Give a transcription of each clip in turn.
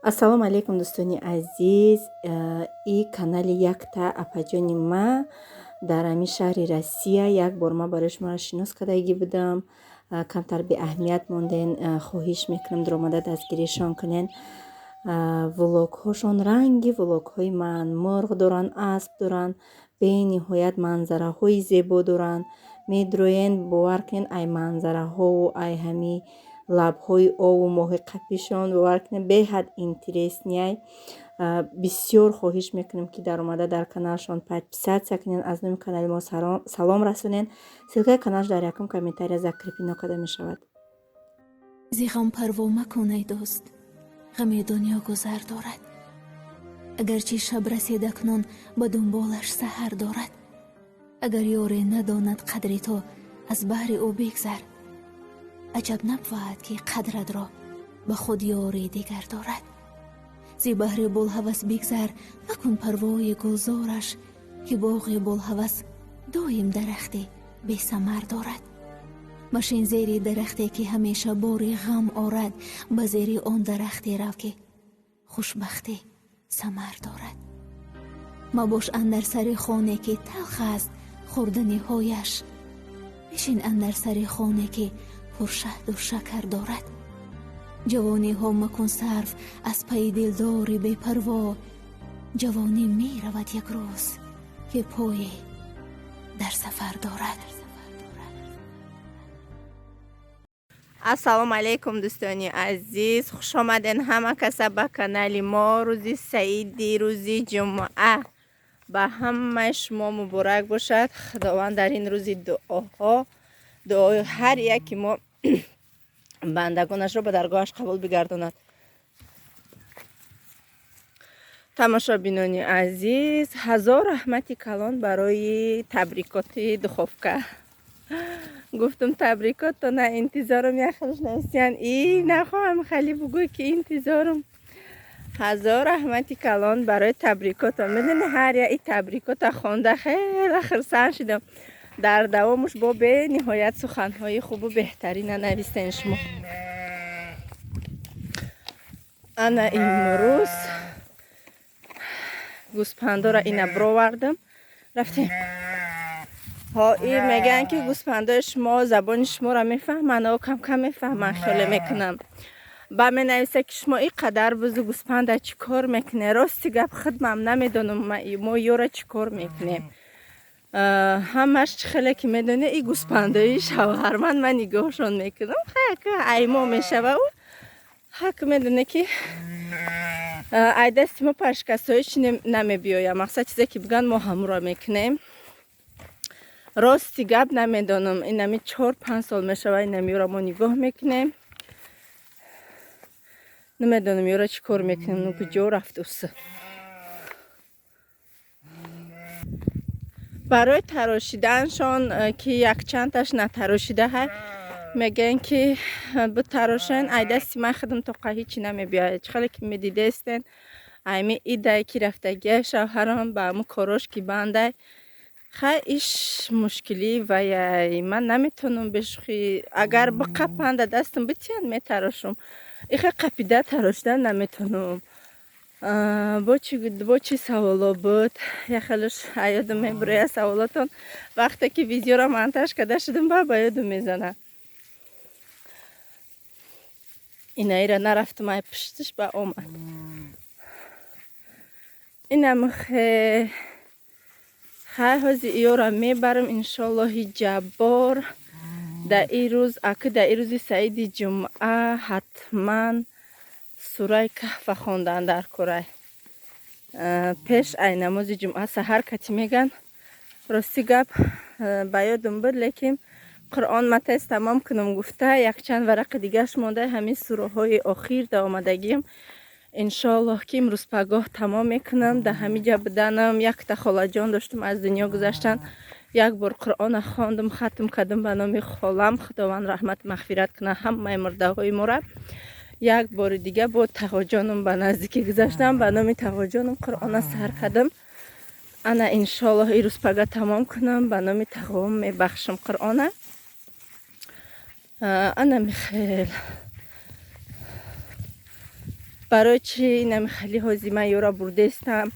Ассалому алайкум, дӯстони азиз. И канали якта апаҷони ма дар ҳамин шаҳри Россия. Як бор ма барои шуморо шинос кардагӣ будам. Камтар беаҳамият монден. Хоҳиш мекунам, дуромада дастгиришон кунен. Влогҳошон ранги влогҳои ман: мурғ доранд, асп доранд, бениҳоят манзараҳои зебо доранд. Медроен, бовар кунед, ай манзараҳову ай ҳами лабҳои ову моҳи қапишон, бовар кунед, беҳад интересный ай. Бисёр хоҳиш мекунем, ки даромада дар каналшон подписаться кунед, аз номи канали мо салом расонед. Ссылка и каналш дар якум комментария закреплено карда мешавад. Зи ғам парво макун, ай дӯст, ғами дунё гузар дорад. Агарчи шаб расид акнун, ба дунболаш саҳар дорад. Агар ёре надонад қадри ту, аз баҳри ӯ бигзар. Аҷаб набвад, ки қадратро ба худ ёри дигар дорад. Зи баҳри булҳавас бигзар, макун парвои гулзораш, ки боғи булҳавас доим дарахти бесамар дорад. Машин зери дарахте, ки ҳамеша бори ғам орад, ба зери он дарахте рав, ки хушбахтӣ самар дорад. Мабош андар сари хоне, ки талх аст хӯрданиҳояш, бишин андар сари хоне, ки пуршаҳду шакар дорад. Ҷавониҳо макун сарф аз пайи дилдори бепарво, ҷавонӣ меравад як рӯз, ки пое дар сафар дорад. Ассалому алайкум, дӯстони азиз, хушомаден ҳама каса ба канали мо. Рӯзи саиди рӯзи ҷумъа ба ҳамаи шумо муборак бошад. Худованд дар ин рӯзи дуоҳо дуои ҳар яки мо бандагонашро ба даргоҳаш қабул бигардонад. Тамошобинони азиз, ҳазор раҳмати калон барои табрикоти духовка. Гуфтум, табрикотона интизорум, яхелш нависиян и нахоҳам хали бугӯй, ки интизорум. Ҳазор раҳмати калон барои табрикотон. Медони, ҳар я и табрикота хонда хеле хурсанд шудам. Дар давомуш бо бениҳоят суханҳои хубу беҳтарина навистен шумо. Ана имрӯз гӯспандора ина бировардам, рафтем. Ҳо, и мегӯянд, ки гӯспандои шумо забони шуморо мефаҳманд. О, кам-кам мефаҳманд, хеле мекунам. Ба менависа, ки шумо ин қадар бузу гӯспанда чӣ кор мекунед? Рости гап, худмам намедонам, мо ёра чӣ кор мекунем. Ҳамаш чӣ хеле ки медонед, и гӯспандои шавҳарманд, ман нигоҳшон мекунам. Хайка аймо мешава, ӯ ҳак медоне, ки ай дасти мо пашкасои чи намебиёя. Мақсад, чизе ки бигӯянд, мо ҳамуро мекунем. Рости гап, намедонам, инами 4-5 сол мешава, инами ёро мо нигоҳ мекунем. Намедонам, ёро чӣ кор мекунем. Ну куҷо рафт ус? Барои тарошиданшон, ки якчандташ натарошида ҳай, мегӯянд, ки битарошен. Ай дасти ман худам тоқа ҳичи намебиёяд. Чӣ хеле ки медидестен, айми идай ки рафтагия, шавҳарам ба ҳамун корош ки бандай. Хай, иш мушкилӣ ваяй, ман наметавонам бешӯхӣ. Агар биқапанда дастам битиҳанд, метарошум. Иха қапида тарошидан наметавонам. Бо чӣ саволо буд? Яхелш аёдам мебурояд саволотон. Вақте ки видеоро монтаж карда шудам, ба ёдам мезана. Инаира нарафтам, ай пуштиш ба омад. Инамхе. Хай, ҳози иёра мебарам, иншоллоҳи ҷаббор. Дар ин рӯз, аки дар ин рӯзи саиди ҷумъа ҳатман сураи Каҳфа хондан дар курай пеш ай намози ҷумъа саҳар кати меган. Рости гап, ба ёдам буд, лекин Қуръон ма тез тамом кунам гуфта, якчанд варақи дигаш монда, ҳамин сураҳои охир да омадагим. Иншоаллоҳ, ки имрӯз пагоҳ тамом мекунам. Дар ҳамин ҷа буданам, якта холаҷон доштум, аз дунё гузаштан. Як бор Қуръона хондум, хатм кардам ба номи холам. Худованд раҳмат мағфират кунад ҳамаи мурдаҳои мора. Як бори дига бо тағоҷонам ба наздикӣ гузаштам, ба номи тағоҷонам Қуръона сар кардам. Ана иншоаллоҳ, ирӯз пага тамом кунам, ба номи тағоам мебахшам Қуръона. Ана михел. Барои чи инами хали ҳози ман ёра бурдестам.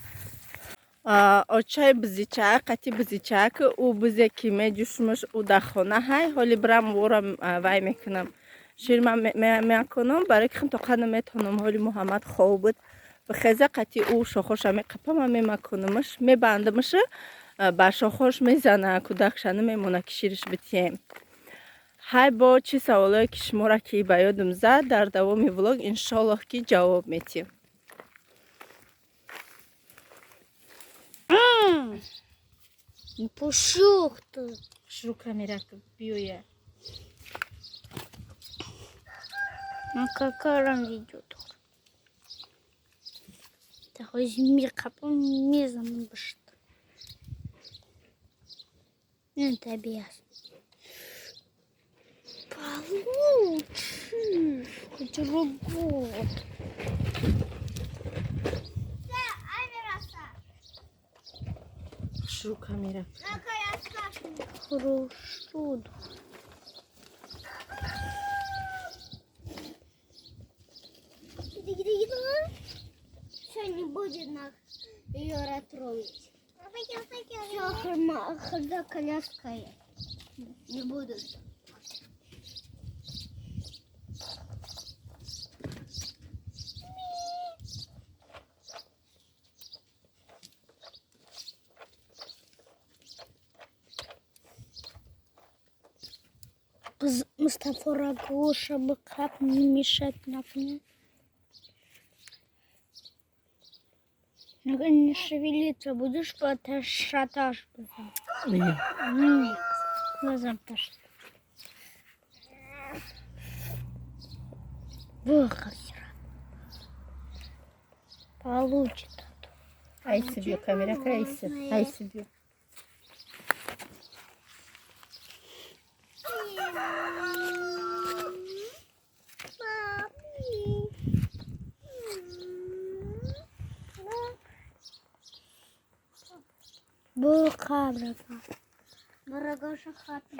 Очаи бизичаак, қати бизичаак, ӯ бизе ки меҷӯшумаш, ӯ дар хона ҳай. Ҳоли бирам вора вай мекунам. Шир ман мекунам, барои ки тоқа наметонам. Ҳоли Муҳаммад хоб буд. Бихеза, қати ӯ шохоша меқапам, мемакунамаш, мебандамаш, ба шохош мезана, кӯдакша намемона ки шириш битием. Ҳай, бо чӣ саволое ки шуморо ки ба ёдам зад, дар давоми влог иншоллоҳ ки ҷавоб метиҳем. Пушух ты. Шурӯъ камера биёя. На какарам видео дор. Такой миқапам мезанам бишт. Это обязан. Получишь хоть работ. Шурӯъ камера. Хорошо. Все, не будет нас ее расстроить. Все, когда коляска не будут. Мустафора Гоша бықап не мешать накне. Не шевелиться будешь, шаташ. Глаза пошли. Выхозера. Получит. Ай себе камера, ай себе. Ай себе. Бухабрака. Барагаша хата.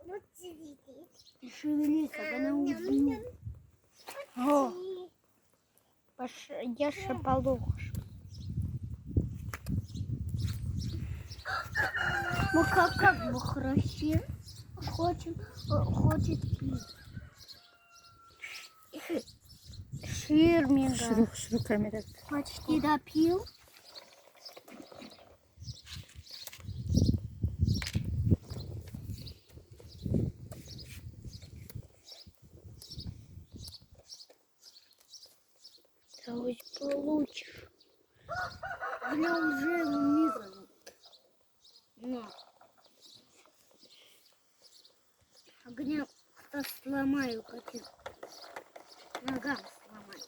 Вот сидит. Шевелится, она убью. О, Я шаполохаш. Ну как бы хорошо. Хочет пить. Ширминга. шурӯъ, шурӯъ камера. Почти допил. Да хоть получишь. Бля, уже его не зовут. Но. Огня сломаю, хотя ногам сломаю.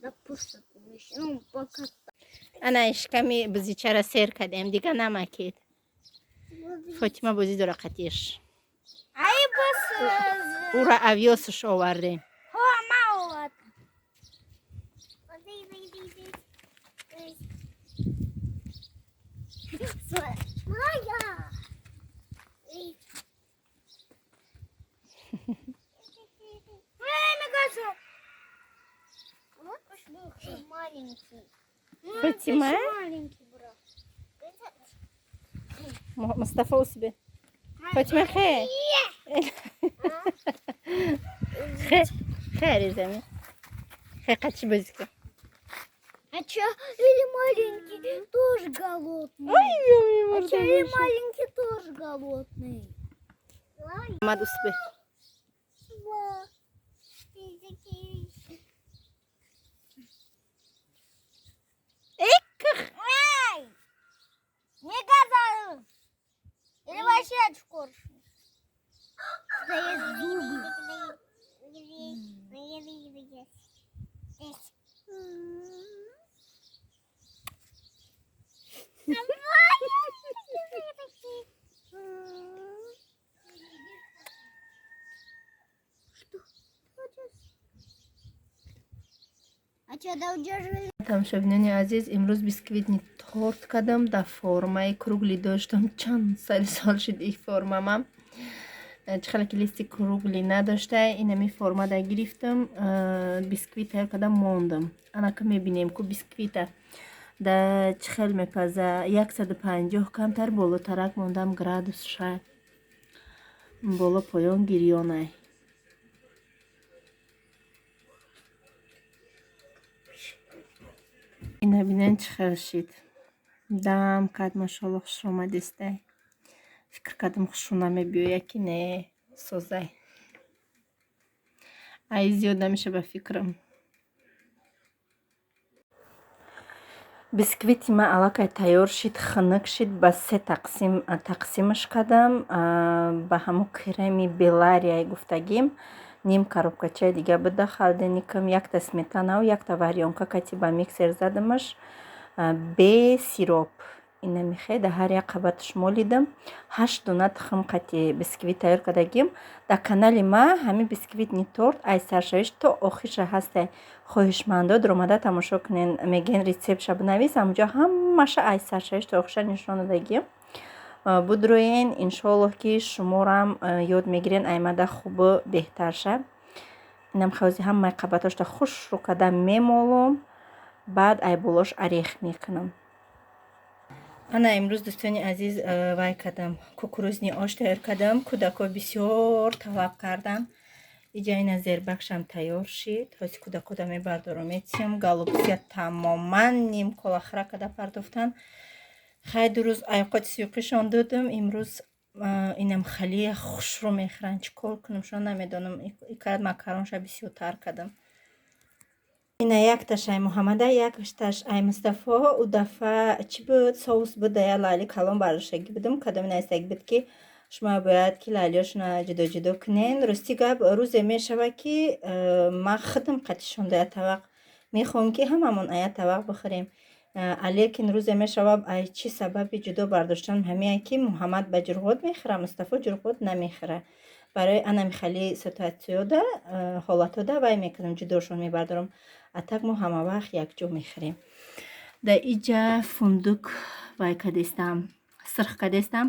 Да пусть ну, пока. Ана ишками бизичара сер кардем, дига намакед. Фотима бозӣ дора қатиш. Ай бас. Ура авёсаш овардем. Мало. Моя! Вот маленький. Фатима? Маленький брат. Мустафа усбе. Фатима хе. Хе, хе резами. Хе қачи бозӣ кун. А чё, или маленький тоже голодный? Ой, А чё, или маленький тоже голодный? Мамад усбе. Эй! Не казалось! Или вообще очко? Да есть зубы. А что, да удерживали? Тамошобинони азиз, имрӯз бисквитни Қорт кардам, дар формаи круглый доштам. Чанд сари сол шуд и формамам. Чӣ хеле ки листи круглый надошта, инами формада гирифтам, бисквит тайёр кардам, мондам. Анака мебинем ку бисквита да чӣ хел мепаза. 150 камтар болотарак мондам градусша. Боло поён гирёнай. Ина бинен чӣ хел шид. Дам кард, машоалло, хушро омадистай. Фикр кардам, хушро намебиёя ки не, созай. Ай зиёд намеша ба фикрам. Бисквити ман аллакай тайёр шид, хунук шид, ба се тақсим тақсимаш кардам. Ба ҳамун креми Беларияи гуфтагим ним коробкачаи дига буда холодильникам, якта сметанаву якта варёнка кати ба миксер задамаш бе сироп. Ина михе дар ҳар як қабаташ молидам. 8 дона тухм қати бисквит тайёр кардагим. Дар канали ма ҳамин бисквитни торт ай саршавиш то охирша ҳастай. Хоҳишмандо дуромада тамошо кунен, мегӯен рецептша бинавис, ҳамунҷо ҳамаша ай саршавиш то охирша нишон додагим. Будроен, иншоаллоҳ ки шуморам ёд мегирен аймада хубу беҳтарша. Инам хавзи ҳамаи қабатошта хушрӯ карда мемолум, баъд ай болош орех мекунам. Ана имрӯз, дӯстони азиз, вай кардам, кукурузный ош тайёр кардам. Кӯдако бисёр талаб карданд. Иҷа ина зербакшам тайёр шид. Ҳози кӯдакода мебардорам, метиҳам. Голубция тамоман ним колахра карда партофтанд. Хай, ду рӯз айқоти сиёқишон додам. Имрӯз инам халия хушрӯ мехӯранд. Чӣ кор кунам, шуно намедонам. Икарат макаронша бисёртар кардам. Ина якташ ай Муҳаммада, якташ ай Мустафо. У дафъа чӣ буд? Соус буд, я лали калон бардоштагӣ будам. Кадоми наистагӣ буд ки шумо бояд ки лалиёшона ҷудо-ҷудо кунен. Рости гап, рӯзе мешавад ки ман худам қатишон да як тавақ мехоҳам ки ҳамамон ая тавақ бихӯрем. Лекин рӯзе мешавад, ай чӣ сабаби ҷудо бардоштан ҳамие ки Муҳаммад ба ҷурғот мехӯра, Мустафо ҷурғот намехӯра. Барои анами хали ситуатсиёда, ҳолатода вай мекунам, ҷудошон мебардорам. А так мо ҳама вақт якҷо мехӯрем. Дар иҷа фундук вай кардестам, сирх кардестам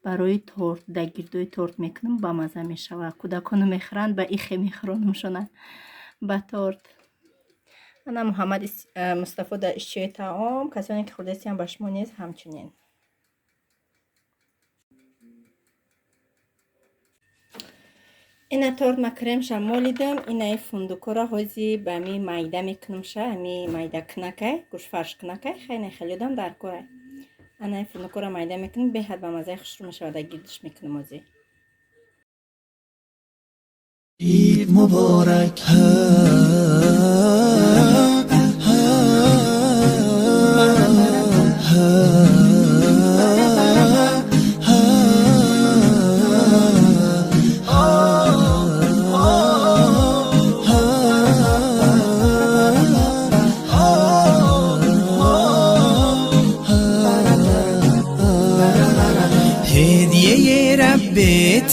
барои торт, дар гирдои торт мекунам, бамаза мешавад. Кӯдакону мехӯранд, ба ихе мехӯронамшона ба торт. Ана Муҳаммад Мустафо дар иштиҳои таом, касоне ки хӯрдастиям ба шумо низ ҳамчунин. Ина торт ма кремша молидам, инаи фундукора ҳози ба ами майда мекунамша, ами майда кунакай, гӯшфарш кунакай, хайна хеле одам дар корай. Анаи фундукора майда мекунам, беҳад ба мазаи хушрӯ мешавад, дар гирдиш мекунам ҳози. Ид муборак. هدیه رب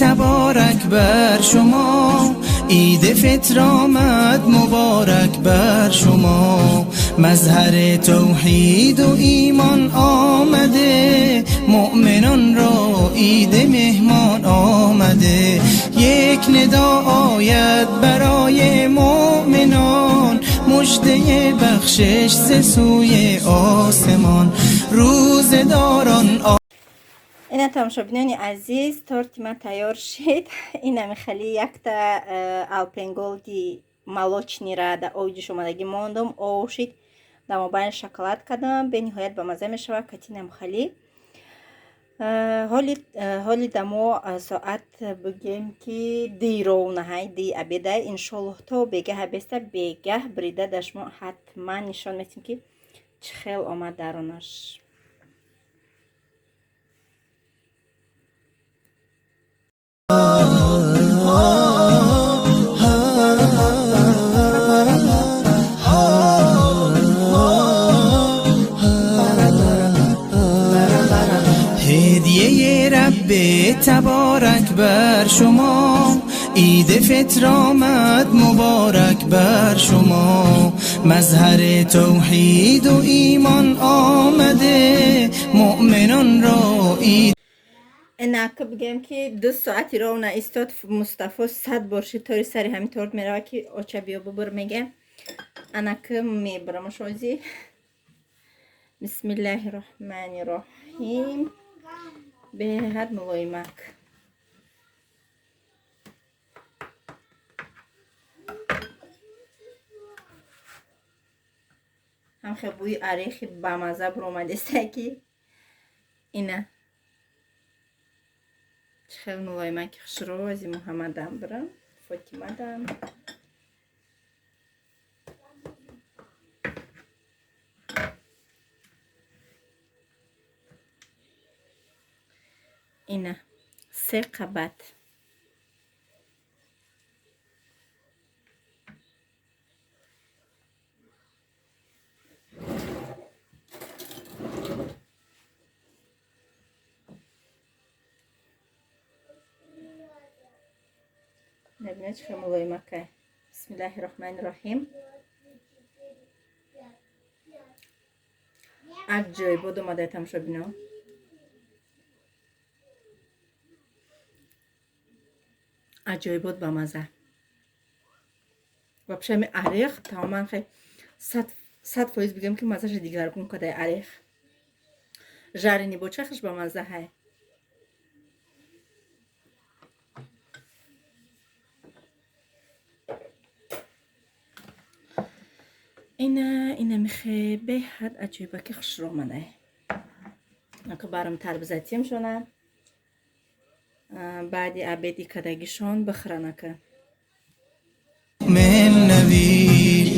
تبارک بر شما، عید فطر آمد مبارک بر شما. مظهر توحید و ایمان آمده، مؤمنان را عید مهمان آمده. یک ندا آید برای مؤمنان، مژده بخشش ز سوی آسمان. روزه‌داران Ина тамошобинони азиз, торти ман тайёр шид. Инами хали якта Алпенголди молочныйра дар оҷиш омадагӣ мондум, ов шид. Дар мобайн шоколад кардам, бениҳоят ба маза мешавад. Катинам хали. Ҳоли дамо соат бигем ки дировнаҳай, ди обедай. Иншоллоҳ то бегаҳ беста, бегаҳ брида дар шумо ҳатман нишон метим ки чӣ хел омад дарунаш. هدیه رب تبارک بر شما، عید فطر آمد مبارک بر شما، مظهر توحید و ایمان آمده، مؤمنان را عید. Инака бигем, ки 2 соати роҳ наистод. Мустафо 100 бор шитори сари ҳамин торт мерава, ки оча биё бубур меге. Анака мебурамаш ози. Бисмиллаҳи роҳмани роҳим. Беҳад мулоимак. Ҳамхе бӯи орехи бамаза буромадеста, ки ина чӣ хел мулоимаки хушрӯ. Ази Муҳаммадам бирам, Фотимадам. Ина се қабат. Мебинед, чӣ хел мулоимакай. Бисмиллаҳи роҳмани роҳим. Аҷоибот омадай, тамошобино. Аҷоибот бамаза. Вообще ами орех тамоман хел 100% бигем, ки мазаша дигаргун кадай. Орех жареный бо чахаш бамаза ҳай. Ина инамихе беҳад аҷоибаки хушрӯ омадай. Ака барам тарбизатием шона, баъди обеди кадагишон бихӯранака. من نوید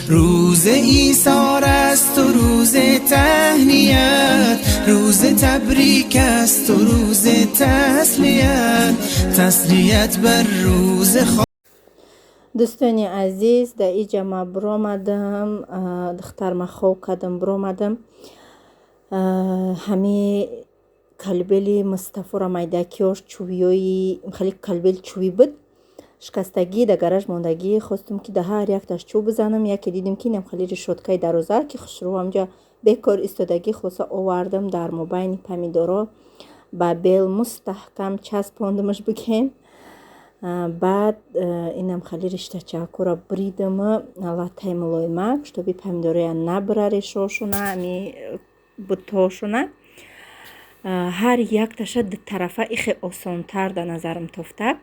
روز ایثار است و روز تهنیت، روز تبریک است و روز تسلیت، تسلیت بر روز خ... Дӯстони азиз, дар иҷа ма биромадам, духтарма хоб кардам, биромадам. Ҳами колыбели Мустафора майдакиёш чӯбиёи хеле колыбели чӯбӣ буд, шикастагӣ, дар гараж мондагӣ. Хостум, ки дар ҳар якташ чӯб бизанам. Яке дидем, ки инам хеле решёткаи дароза, ки хушрӯ ҳамҷа бекор истодагӣ. Хулоса, овардам, дар мобайни помидоро ба бел мустаҳкам часпондамаш бигем. Баъд инам хеле риштачакура бридам, латтаи мулоимак, чтобы помидороя набура решошуна, ами бутошуна. Ҳар якташа дутарафа ихе осонтар дар назарам тофтак.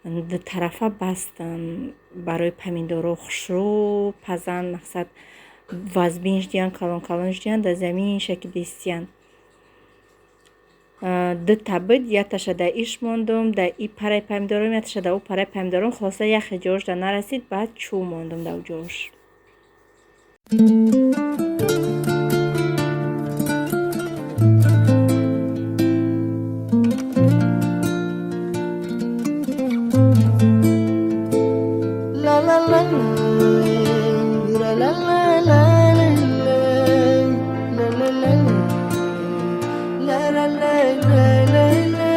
Дутарафа бастам, барои помидоро хушрӯ пазан. Мақсад, вазбин ждиян, калон калон ждиян, дар замин шаки дестиян. Дута буд, якташа дар иш мондум, дар и параи помидором, якташа дар ӯ параи помидором. Хулоса, яхе ҷош да нарасид, баъд чӯб мондум дар ҷош. La la la la la la la la la la la la la la la la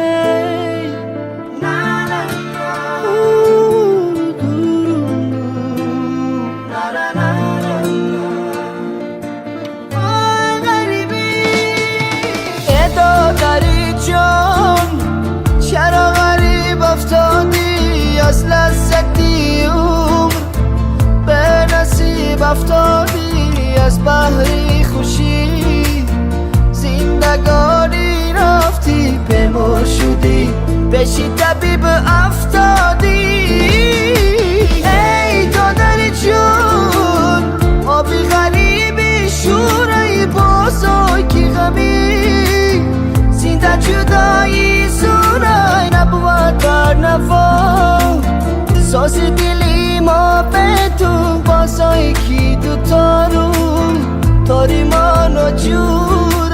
na na ooh doo na na na na. آی غریبی ای دادری جان، چرا غریب افتادی؟ از لذتی عمر به نصیب افتادی، از بهری خوشی زندگانی رفتی، بیمار شدی، پیشی طبیب افتادی. ای دادری جون، آبی غریبی شورای بازای کی غمی زنده جدایی زورای نبود بر نوا ساز دلی ما به تو بازای کی دو تارو تاری ما ناجورای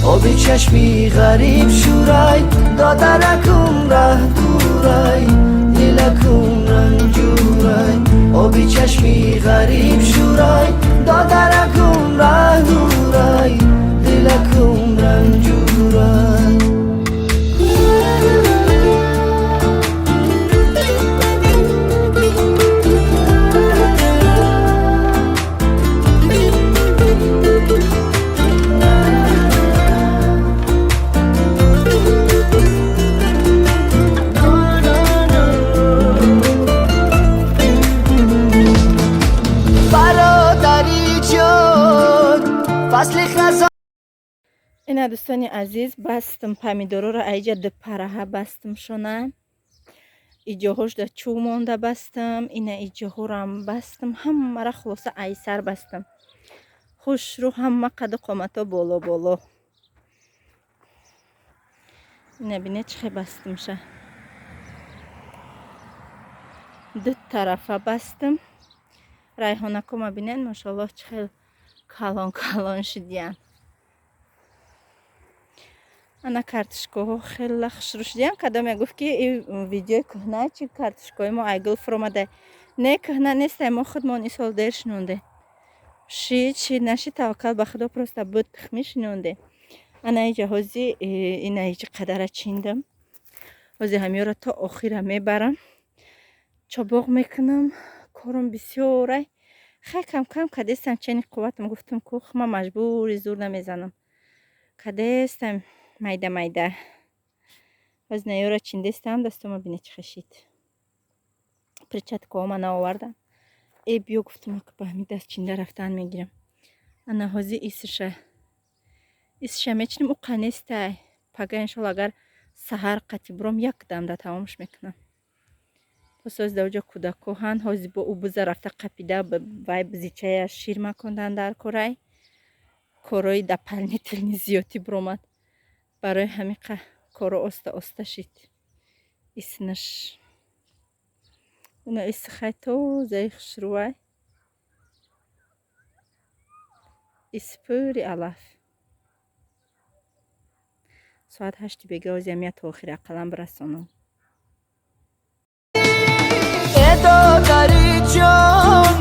آبی چشمی غریب شورای دادرکم ره دورای دلکم رنجورای آبی چشمی غریب شورای دادرکم ره دورای دلکم رنجورای. Дӯстони азиз, бастам помидорора, айҷа дупараҳа бастам шона. Иҷоҳош да чӯ монда бастам, ина иҷоҳорам бастам, ҳамара хулоса айсар бастам. Хушрӯ ҳама қаду қомато боло боло. Ина бине чӣ хе бастамша. Ду тарафа бастам. Райҳонакома бинен, машоаллоҳ, чӣ хел калон калон шудиян. Ана картошкаҳо хеле хушрӯ шудиян. Кадоме гуфт, ки видеои кӯҳна, чи картошкаҳои мо айгул фуромада. Не, кӯҳна нестай, мо худмон исол дер шинонде. Шид, шид, нашид, таваккал ба Худо, просто буд тухмӣ шинонде. Ана иҷа ҳози ина иҷа қадара чиндам. Ҳози ҳамёра то охира мебарам. Чобоқ мекунам, корум бисёрай. Хай кам кам кадестам, чени қувватам гуфтам ку ма маҷбури зур намезанам. Кадестам майда майда. Ҳози наёра чиндестам, дастума бине чӣ хешид. Перчаткаҳома наовардам. Э биё гуфтам, ки ба ҳамин даст чинда рафтан мегирам. Ана ҳози исша мечинем, уқа нестай. Пага иншолло агар саҳар қати буром, як дамда тамомш мекунам. Пас дар оҷа кӯдакҳо ҳанд, ҳози бо ӯ буза рафта қапида вай бизичая шир макондан дар корай. Корои дополнительный зиёдтӣ буромад. Барои ҳамин коро оста оста шид. Иснаш. Уна исхай тозаи хушрӯвай. Испури алаф. Соат 8 бега ҳози ҳамия то охир ақаллан бирасонам. دادری جان،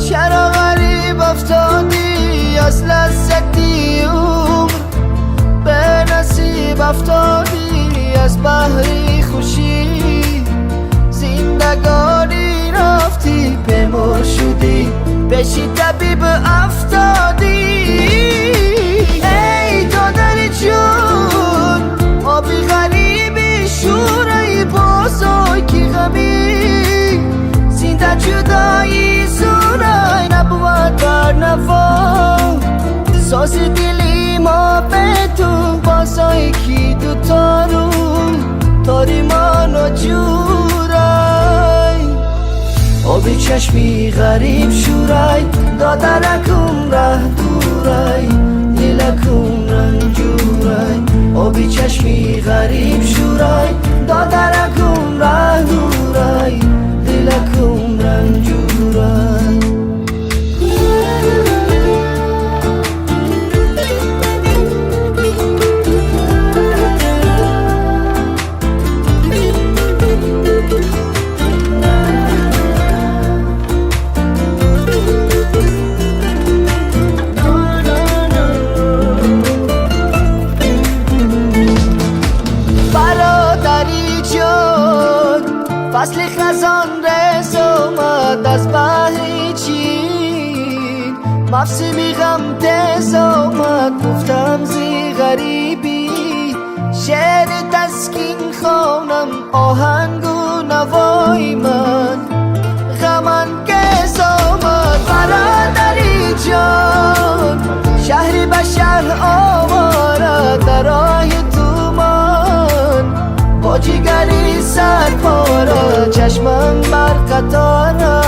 چرا غریب افتادی از لذتی عمر به نصیب افتادی از بحری خوشی زندگانی رفتی بیمار شدی پیشی طبیب افتادی ای دادری جان آبی غریبی شورای بازای کی غمی زنده جدایی زورای نبود بر نوا ساز دلی ما به تو بازای کی دو تارو تاری ما نجورای آبی چشمی غریب شورای دادرکم ره دورای دلکم رنجورای آبی چشمی غریب شورای دادرکم ره دورای دلکم رنجورای. برادری جان، فصل خزان رس آمد از بحر چین موسم غم تیز آمد گفتم زی غریبی شعر تسکین خوانم آهنگ و نوای من غم انگیز آمد. برادری جان، شهری به شهر آواره در راه تو من با جگری سر پاره چشمم بر قطاره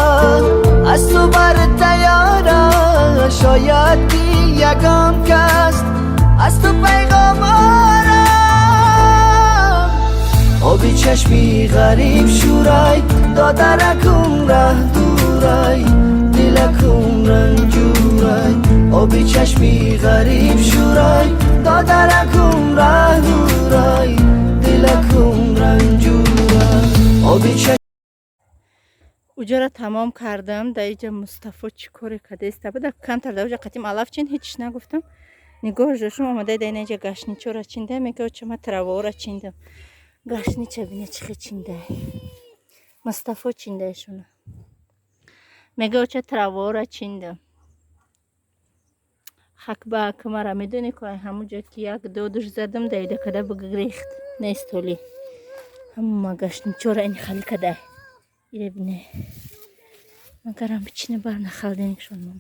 از تو بر تیاره شاید که یکم کس از تو پیغام آره آبی چشمی غریب شورای دادرکم ره دورای دلکم رنجورای آبی چشمی غریب شورای دادرکم ره دورای دلکم رنجورای آبی چشمی Уҷара тамом кардам. Дар иҷа Мустафо чӣ коре кардааста буда? Камтар дар уҷа қатим алаф чин, ҳеч нагуфтам. Нигоҳ доштум, омада дар инаҷа гашничора чинда, мега чама травора чиндам. Гашнича бине чӣ хе чинда. Мустафо чиндаешона. Мега оча травора чиндам. Хакба акмара медони ко ҳамуҷа ки як додуш задам, даида када бигрехт. Нест ҳоли. Ҳама гашничора ин хали кадай. Ире бине. Магарам бичине бар нахалденикшон мон.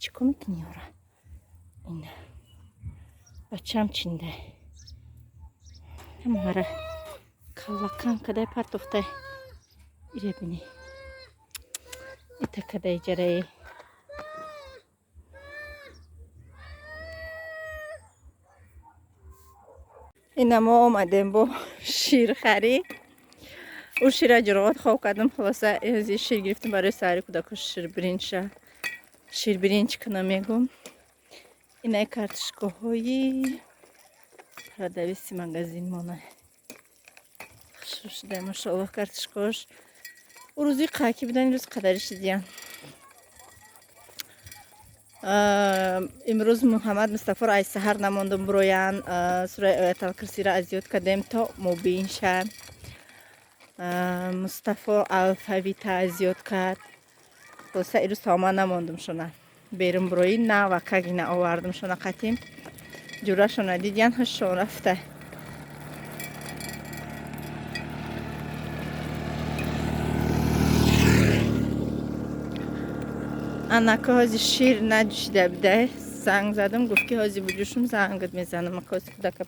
Чӣ ко мекунӣ ора? Ина. Бачам чиндай. Ҳамара каллакан кадай партофтай. Ире бини. Ита кадай ҷараи. Ина мо омадем бо ширхарӣ. Ӯ шира ҷуроғот хоб кардам, хулоса шир гирифтем барои саҳари кӯдако ширбиринча. Ширбиринч кунам мегум. Инай картошкаҳои продавец и магазин мона. Хушрӯ шуда, машоаллоҳ, картошкаҳош. Ӯ рӯзи қаки будан, имрӯз қадари шидиян. Имрӯз Муҳаммад Мустафоро ай саҳар намондум буроян, сураи Ояталкурсиро аз ёд кардем то мубин ша. Мустафо алфавита аз ёд кард. Хулоса ирӯз тамоман намондум шона. Берун буроӣ навакагина овардум шона қатим. Ҷурашона дидиян, ҳушшон рафта. Анака ҳози шир наҷӯшида бидай. Занг задам, гуфт ки ҳози буҷӯшум, зангат мезанам. Ака ҳози кӯдака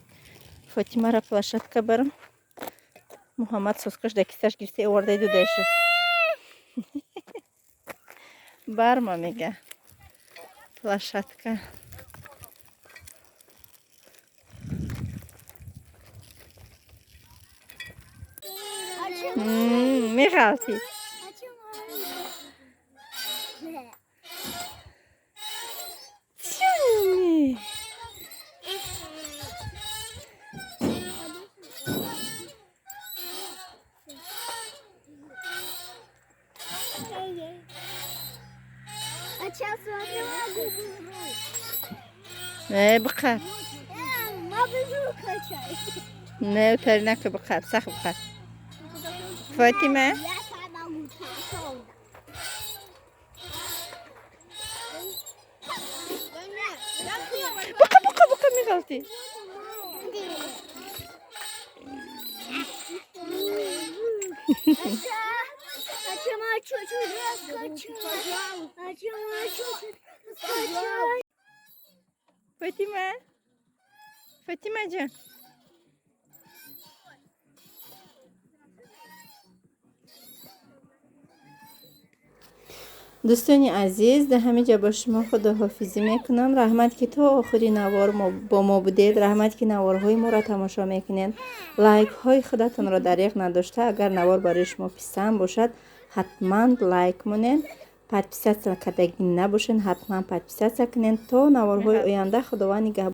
Фотимара площадка барам. Муҳаммад соскаш да кисаш гирифта овардаи додаиша. Барма мега. Площадка. Меғалтӣ. Не, биқар. Не, тари нака, биқар, сахт биқар. Фотима? Биқа, биқа, биқа, меғалтӣ. Фотима? Фотима ҷон. Дӯстони азиз, дар ҳамин ҷо бо шумо худоҳофизӣ мекунам. Раҳмат, ки то охири навор бо мо будед. Раҳмат, ки наворҳои моро тамошо мекунед. Лайкҳои худатонро дареғ надошта, агар навор барои шумо писанд бошад, ҳатман лайк монед. Подписаться кардагӣ набошед, ҳатман подписаться кунед. То наворҳои оянда Худованд нигаҳбон.